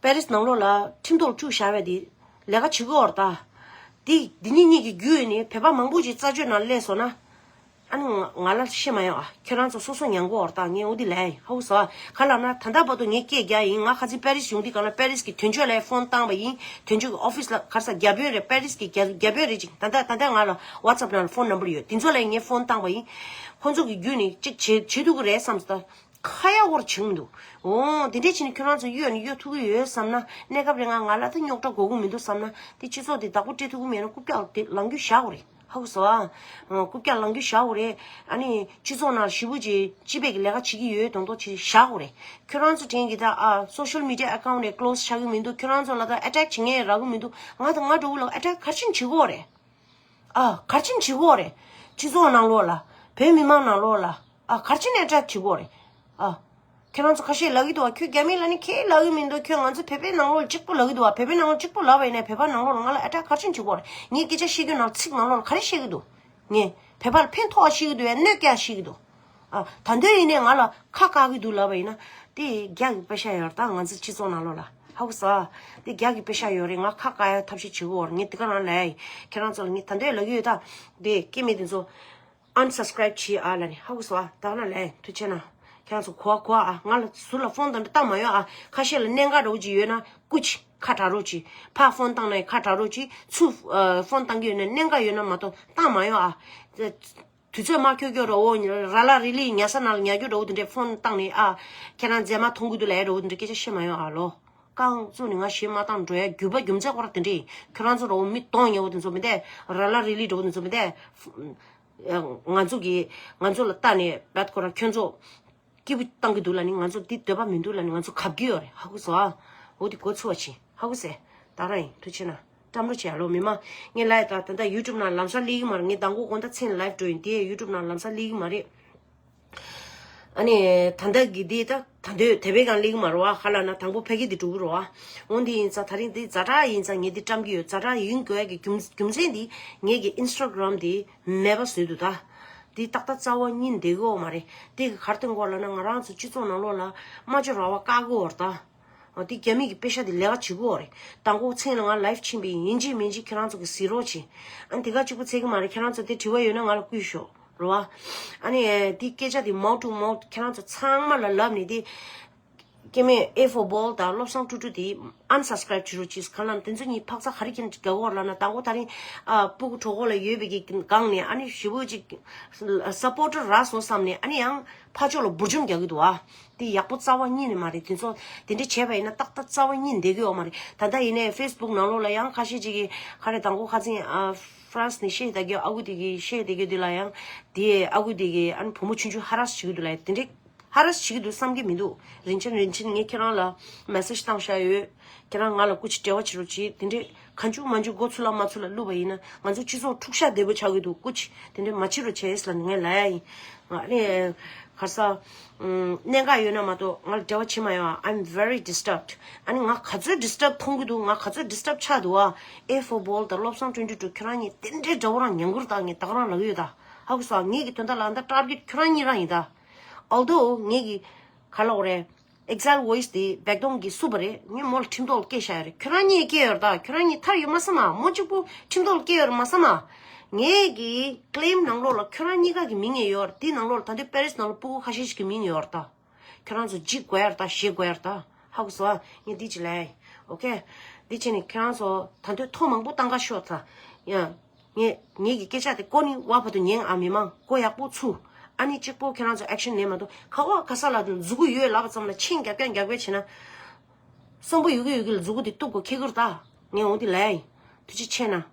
པེ་རིས་ནང་ལོགས་ལ་ཁྲིམས་ཐོག་བཅུག་བཞག་པའི་དེ་ལས་ཀ་བྱེད་གི་ཡོད་རེད་ད། དེ་དེ་ཉིད་གཉིས་ཀྱི་རྒྱུད་ནས་བོད་པ་མང་པོ་ཞིག་རྩ་ཆོད་ནང་སླེབས་སོང་ན། ཨ་ནི་ང་ང་ལ་བཤད་མ་ཡོང་ཨ། ཁྱེད་རང་ཚོ་སོ་སོ་མྱང་གོ་བར་ད་ངས་འོ་འདི་ལབ་ཡིན། ཧ་གོ་སོང་ཨ། ག་ལབ་ན་ད་ལྟ་བར་དུ་ངས་སྐད་རྒྱག་ཡིན། ང་ཁ་སང་པེ་རིས་ཡོང་དུས་གང་ལ་པེ་རིས་ཀྱི་དོན་གཅོད་ལ་ཕོན་བཏང་བ་ཡིན། དོན་གཅོད་ཀྱི་ཨོ་ཕིས་ལ་ག་རེ་ཟ་རྒྱ་དཔོན་རེད། པེ་རིས་ཀྱི་རྒྱ་རྒྱ་དཔོན་རེད་ཅིག་ད་ལྟ་ད་ལྟ་ང་ལ་ཝ་ཊི་སེབ་ནང་ལ་ཕོན་ནམ་བར་ཡོད། དེ་ཚོ་ལ་ངས་ཕོན་བཏང་བ་ཡིན། ཁོ་ཚོ་གི་བརྒྱུད་ནས་ཅིག་བྱེད་བྱེད་ཐུབ་ཀྱི་རེད་བསམ་སོང་ད། ཁ་ཡག་པོ་བྱུང་འདུག་འོ་དེ་འདྲས་བྱས་ནས་ཁྱོད་རང་ཚོ་གཡོལ་ནས་གཡོལ་ཐུབ་ཀྱི་ཡོད་བསམ་ན། གནས་སྐབས་རིང་ང་ང་ལ་ད་རྙོག་དྲ་དགོས་ཀྱི་མི་འདུག་བསམ་ན། དེ་སྤྱི་ཚོགས་དེ་བདག་པོ་སྤྲད་ཐུབ་ཀྱི་མེད་ན་རྐུབ་བཀྱག་དེ་ལངས་རྒྱུ་བཞག་དགོས་རེད། ཧ་གོ་སོང་ཨ། རྐུབ་བཀྱག་ལངས་རྒྱུ་བཞག་དགོས་རེད། ཨ་ནི་སྤྱི་ཚོགས་ནང་ཞེ་པོ་ཅིག་སྤྱི་པའི་གི་ལས་ཀ་བྱེད་ཀྱི་ཡོད་མདོག་མདོག་བྱེད་བཞག་དགོས་རེད། ཁྱོད་རང་ཚོ་དྲན་གྱི་ད་ཨ་སོ་ཤལ་མི་ཌི་ཡ་ཨེ་ཁའུན་ཊི་རེད་ཀློ་སི་ཆགས་ཀྱི་མི་འདུག་ཁྱོད་རང་ཚོ་ལ་ད་ཨེ་ཊེག་བྱེད་མཁན་རག་གི་མི་འདུག་ང་དང་ང་འདྲ་བོ་ལ་ཨེ་ཊེག་ག་རེ་བྱེད་ཀྱི་ཡོད་རེད། ཨ་ག་རེ་བྱེད་ཀྱི་ཡོད་རེད། སྤྱི་ཚོགས་ནང་ལོགས་ལ། བོད་མི་མང་ནང་ལོགས་ལ། ཨ་ག་རེ་བྱས་ནས་ཨེ་ཊེག་བྱེད་ཀྱི་ཡོད་རེད། ཨ། ཁྱེད་རང་ཚོ་ཁ་ཤས་ལབ་ཀྱི་འདུག་བ། ཁྱོད་རྒྱ་མི་ལབ་ནི་ཁྱེད་ལབ་ཀྱི་མི་འདུག་ཁྱོད་ང་ཚོ་བོད་པའི་ནང་ལོགས་ལ་གཅིག་པོ་ལབ་ཀྱི་འདུག་བ། བོད་པའི་ནང་ལོགས་གཅིག་པོ་ལབ་པ་ཡིན་ན་བོད་པ་ནང་ལོགས་ལ་ང་ལ་ཨེ་ཊེག་ག་རེ་བྱས་ནས་བྱེད་ཀྱི་ཡོད་རེད། ངའི་སྐད་ཆ་བཤད་རྒྱུ་ནང་ཚིག་ནང་ལོགས་ལ་ག་རེ་བཤད་ཀྱི་འདུག་ངས་བོད་པ་ལ་ཕན་ཐོགས་པ་བཤད་ཀྱི་འདུག་ཡང་གནོད་སྐྱེལ་བཤད་ཀྱི་འདུག་ཨ་ད་དུང་ཡིན་ནའི་ང་ལ་ཁ་བཀག་གི་འདུག་ལབ་པ་ཡིན་ན། དེ་རྒྱ་གི་པེ་ཤ་ཡོད་རེད། ད་ང་ཚོའི་སྤྱི་ཚོགས་ནང་ལོགས་ལ། ཧ་གོ་སོང་ཨ། དེ་རྒྱ་གི་པེ་ཤ་ཡོད་རེད། ང་ཁ་བཀག་ཡ་ཐབས་ཤེས་བྱེད་དགོས་རེད། ངས་དེ་ག་རང་ལབ་ཡ་ཡིན། ཁྱེད་རང་ཚོ་ལ་ངས་ད་དུང་ལབ་ཀྱི་ཡོད། ད་དེ་སྐྱེ་དམན་དེ་ཚོ་ཨན་སབ་སི་ཀ་རེབ་བྱེད་ཨ་ལབ་ནས། ཧ་གོ་སོང་ཨ། ད་ག་རང་ལབ་ཡ་ཡིན། ཐུགས་རྗེ་གནང་། ཁྱེད་རང་ཚོ་གོ་བ་གོ་ཨ། ང་ལ་ཟུར་ལ་ཕོན་དང་འདྲ་བཏང་མ་ཡོང་ཨ། ཁ་ཤས་ལ་གནད་འགག་འདྲ་བོ་ཅིག་ཡོད་ན་སྐུ་མཁྱེན་ཁ་གྲག་རོགས་གྱིས། ཕར་ཕོན་བཏང་ན་ཡང་ཁ་གྲག་རོགས་གྱིས། ཚུར་ཨ་ཕོན་བཏང་གི་ཡོད་ན་གནད་འགག་ཡོད་ན་མ་གཏོགས་བཏང་མ་ཡོང་ཨ། དུས་ཚོད་མ་འཁྱོལ་འཁྱོལ་འདྲ་བོ། ར་ལ་རི་ལི་ཉལ་ས་ནང་ལ་ཉལ་རྒྱུ་འདྲ་བོ་དེ་འདྲའི་ཕོན་བཏང་ནས་ཨ། ཁྱེད་རང་མཛེས་མ་མཐོང་གི་འདུག་ལབ་ཡ་འདྲ་བོ་དེ་འདྲའི་སྐད་ཆ་བཤད་མ་ཡོང་ཨ་ལོ། རྐང་བཙུགས་ནས་ང་གཞས་མ་བཏང་འགྲོ་ཡ་རྒྱུ་པ་རྒྱུ་མཚན་ཁོ་རང་དེ་འདྲ་ཡིན། ཁྱོད་རང་ཚོ་འདྲ་བོ་མི་གདོང་ཉེ་བོ་དེ་ཚོ་མི་འདུག་ར་ལ་རི་ལི་འདྲ་བོ་དེ་ཚོ་མི་འདུག་ང་ཚོ་གི་ང་ཚོ་ལ་ལྟ་ནས་བད་ཁོ་རང་ཁྱོད་ཚོ་སྐྱིད་པོ་བཏང་གི་འདུག་ལབ་ནི། ང་ཚོ་འདི་འདོད་པ་མི་འདུག་ལབ་ནི། ང་ཚོ་གབ་ཀྱི་ཡོད་རེད། ཧ་གོ་སོང་ཨ། འོ་དེ་གོ་ཚུགས་པ་བྱེད། ཧ་གོ་སོང་། ད་རང་ཡིན། ཐུགས་རྗེ་གནང་། བཀྲམ་རོགས་བྱེད་ཨ་ལོ་མི་མང་། ངས་ལབ་ཡ་ད་ད་ལྟ་ཡུ་ཊུབ་ནང་ལམ་སང་སླེབས་ཀྱི་མ་རེད། ངས་དང་པོ་དགོང་དག་མཚན་ལའིབ་འགྲོ་ཡིན། དེ་ཡུ་ཊུབ་ནང་ལམ་སང་སླེབས་ཀྱི་མ་རེད། ཨ་ནི་ད་ལྟ་གི་འདི་ད་ད་འདོད་དེ་བས་གང་སླེབས་ཀྱི་མ་རེད་བ། ཧ་ལ་ན་དང་པོ་ཕ་གི་འདི་འགྲོ་གི་རེད་བ། འོ་འདི་ཡིན་ཙང་ད་རིང་འདི་ཛ་དྲག་ཡིན་ཙང་ངས་འདི་བཀྲམ་གྱི་ཡོད། ཛ་དྲག་ཡིན་དགོས་ཡ་གི་རྒྱུ་རྒྱུ་མཚན་འདི་ངས་གི་ཨིན་སི་ཊ་གྷ་རམ་འདི་མེད་པ་བཟོས་འདུག་ད་འདི་ཏག་ཏག་རྩ་བ་ཉིད་བསྡད་ཀྱི་ཡོད་མ་རེད། འདི་གི་ག་རེ་སྟོན་གྱི་ཡོད་ལབ་ན། ང་རང་ཚོ་སྤྱི་ཚོགས་ནང་ལོགས་ལ་སྨྲ་བརྗོད་རང་དབང་བཀག་གི་ཡོད་རེད་ད། འོ་དེ་རྒྱ་མི་གི་པེ་ཤ་དེ་ལས་ཀ་བྱེད་ཀྱི་ཡོད་རེད། དང་པོ་མཚན་ལ་ང་ལའིབ་ཕྱིན་པའི་ཡིན་གཅིག་མིན་གཅིག་ཁྱེད་རང་ཚོ་གི་གཟིགས་རོགས་བྱེད། ཨ་ནི་དེ་ག་གཅིག་པུ་ཚད་ཀྱི་མ་རེད། ཁྱེད་རང་ཚོ་དེ་དྲི་བ་ཡོད་ན་ང་ལ་བསྐུར་ཤོག་རེད་བ། ཨ་ནི་དེ་སྐད་ཆ་དེ་མའོ་ཊུ་མའོ་ཁྱེད་རང་ཚོ་ཚང་མ་ལ་ལབ་ནས་དེ། སྐྱེ་དམན་ཨེ་ཕོར་བྷོལ་དང་བློ་བཟང་ཀྲུ་ཀྲུ་དེ་ཨན་སབ་སི་ཀ་རེབ་བྱེད་རོགས་གྱིས། གང་ལབ་ན་དེ་ཚོ་གཉིས་འཕག་འཚག་ག་རེ་ཀྱིན་རྒྱག་གི་ཡོད་ལབ་ན། དང་པོ་ད་རིང་ཨ་སྤུ་གུ་གྲོད་ཁོག་ལ་ཡོད་པའི་གི་སྒང་ནས་ཨ་ནི་ཞེ་པོ་ཅིག་སབ་པོར་ཊར་རག་སོང་བསམ་ནས་ཨ་ནི་ཡང་ཕར་ཕྱོགས་ལ་འབུར་འཇོམས་རྒྱག་གི་འདུག་ཨ། དེ་ཡག་པོ་རྩ་བ་ཉིད་ནས་མ་རེད། དེ་ཚོ་དེ་འདྲ་བྱས་པ་ཡིན་ན་ཏག་ཏག་རྩ་བ་ཉིད་བསྡད་ཀྱི་ཡོད་མ་རེད། ད་ལྟ་ཡིན་ནའི་ཕེ་སི་བུག་ནང་ལོགས་ལ་ཡང་ཁ་ཤས་ཅིག་གིས་ག་རེ་དང་པོ་ཁ་སང་ཨ་ཧྥ་རན་སི་ནས་བཤད་བསྡད་ཀྱི་ཨ་ཁུ་དེ་གིས་བཤད་བསྡད་ཀྱི་དེ་ལ་ཡང་དེ་ཨ་ཁུ་དེ་གིས་ཨ་ནི་བུ་མོ་ཆུང་ཆུང་ཧ་ར་སི་བྱེད་ཀྱི་འདུག་ལབ་དེ་འདྲ། ཧ་ར་སི་བྱེད་ཀྱི་འདུག་བསམ་གྱི་མི་འདུག་རིན་ཆེན་རིན་ཆེན་ངས་ཁྱེད་རང་ལ་མེ་སེ་ཇི་བཏང་བཞག་ཡོད། ཁྱེད་རང་ང་ལ་སྐུ་མཁྱེན་འབྲེལ་བ་བྱེད་རོགས་གྱིས། དེ་འདྲས་གང་བྱུང་མང་བྱུང་མགོ་ཚུགས་ལ་མ་ཚུགས་ལ་བླུགས་པ་ཡིན་ན་ང་ཚོ་སྤྱི་ཚོགས་འཁྲུག་ཤ་བདེ་པོ་ཆགས་ཀྱི་འདུག་སྐུ་མཁྱེན་དེ་འདྲས་མ་བྱེད་རོགས་བྱས་ལབ་ནས་ངས་ལབ་ཡ་ཡིན། ང་ནི་ག་རེ་ཟ། གནད་འགག་ཡོད་ན་མ་གཏོགས་ང་ལ་འབྲེལ་བ་བྱེད་མ་ཡོང་། I'm very disturbed. ཨ་ནི་ང་ག་ཚོད་ཌི་སི་ཊརབ་མཐོང་གི་འདུག་ང་ག་ཚོད་ཌི་སི་ཊརབ་ཆགས་འདུག་ཨ། ཨེ་ཕོར་བྷོལ་དང་བློ་བཟང་ཀྲུང་ཀྲུང་ཀྲུང་ཁྱེད་རང་གཉིས་དེ་འདྲའི་འདྲ་བོ་རང་ཉན་གི་རེད་ད། ངས་ད་ག་རང་ལབ་ཡོད་ད། ཧ་གོ་སོང་། ངེད་ཀྱི་དོན་དག་ལ་ད་ཊར་གེཊ་ཁྱོད་རང་གཉིས་རང་ཡིན་ད། Although ངེད་ཀྱི་ག་ལབ་དགོས་རེད། Exile Voice དེ་བེག་དོང་གིས་བསུབས་པ་རེད། ངས་མོ་ལ་ཁྲིམས་ཐོག་ལ་སྐད་བཞག་ཡོད་རེད། ཁྱོད་རང་གཉིས་སྐད་ཡོད་རེད་ད། ཁྱོད་རང་གཉིས་ཐར་ཡོད་མ་བསམ་ཨ། མོ་གཅིག་པུ་ཁྲིམས་ཐོག་ལ་སྐད་ཡོད་རེད་མ་བསམ་ཨ། ངེད་ཀྱི་ཀི་ལེམ་ནང་ལོགས་ལ་ཁྱོད་རང་གཉིས་ཀ་གི་མིང་ཡང་ཡོད་རེད། དེའི་ནང་ལོགས་ལ་ད་དུང་པེ་རི་སི་ནང་ལ་སྤུ་གུ་ཁ་ཤས་ཤིག་གི་མིང་ཡོད་རེད་ད། ཁྱོད་རང་ཚོ་འཇིགས་དགོས་ཡ་རེད་ད། ཞེད་དགོས་ཡ་རེད་ད། ཧ་གོ་སོང་ཨ། ངས་འདི་ཅིག་ལབ་ཡ་ཡིན། ཨོ་ཁེ། འདི་བྱས་ནས་ཁྱེད་རང་ཚོ་ད་དུང་ཐོ་མང་པོ་བཏང་ག་ཤོག་ད། ཡ། ངས་ངེད་ཀྱི་སྐད་ཆ་དེ་གོ་ནི་བ་བར་དུ་ཉན་ཨ། མི་མང་གོ་ཡག་པོ་ཚུགས། ཨ་ནི་གཅིག་པོ་ཁྱེད་རང་ཚོ་ཨེག་ཤན་ལེན་མ་གཏོགས་ག་བ་ག་ས་ལ་མཛུ་གུ་ཡོད་ལབ་པ་ཙམ་ལ་མཆན་རྒྱག་རྒྱག་རྒྱག་པས་བྱས་ན། གསོན་པོ་ཡོད་གི་ཡོད་གི་ལ་མཛུ་གུ་དེ་གཏུབ་དགོས་ཁེལ་གི་རེད་ད། ངས་འོ་དེ་ལབ་ཡ་ཡིན། ཐུགས་རྗེ་ཆེ་གནང་།